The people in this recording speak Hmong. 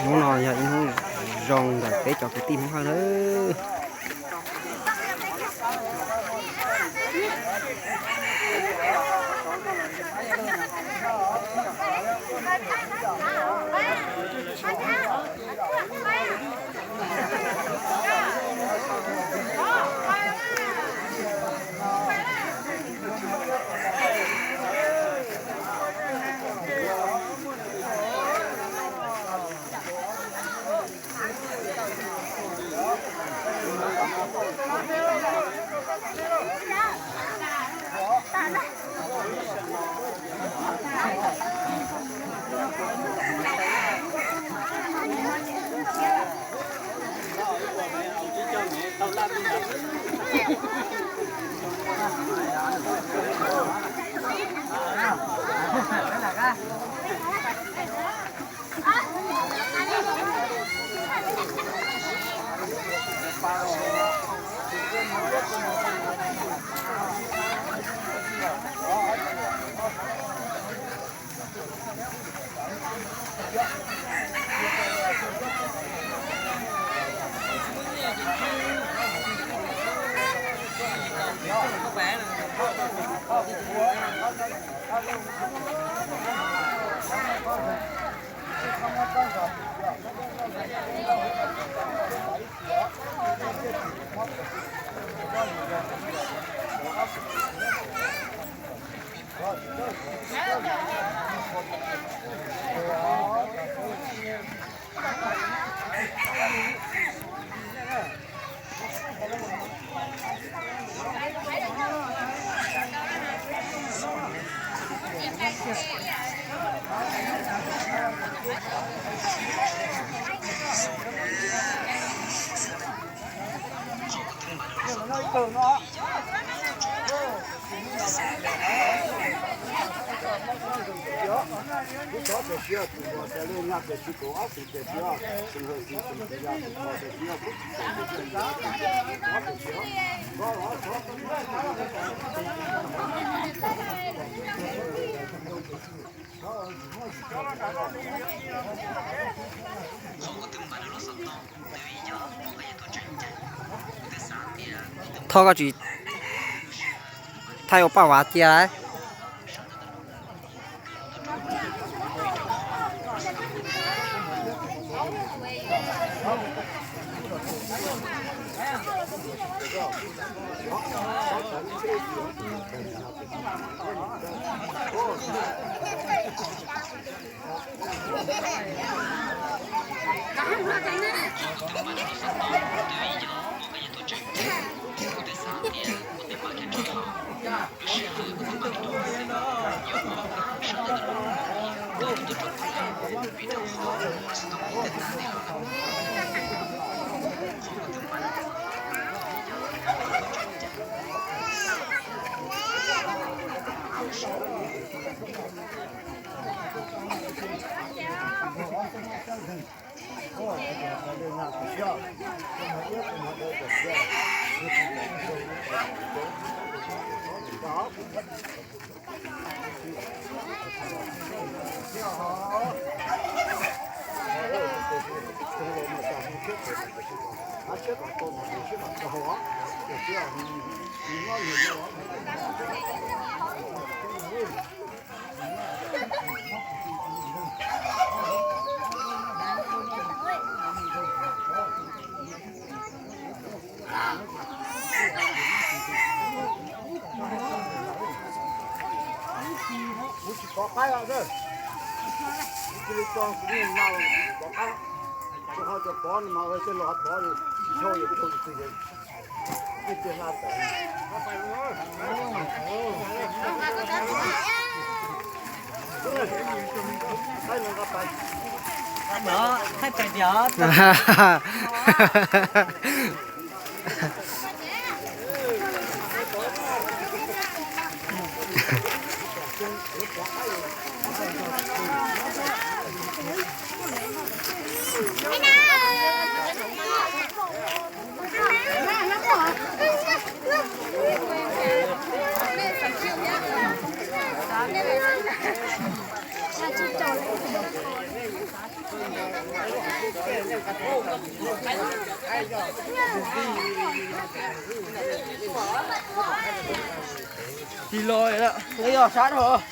Hnub no yog ib hnub zoo ntawm peb cov kwv tij Hmoob Hawj nawb. Thoj, koj tsis thaij ua paj vav cia lawm. Kuv tsis pov qaib os, kuv cia li tso kuv niag no pov qaib, tsis ho tso pov no mas tej laus ho pov, tsis yog yus tso yus twg, ib tiag hla tawm. Tsis los lawm, yog sab dhau.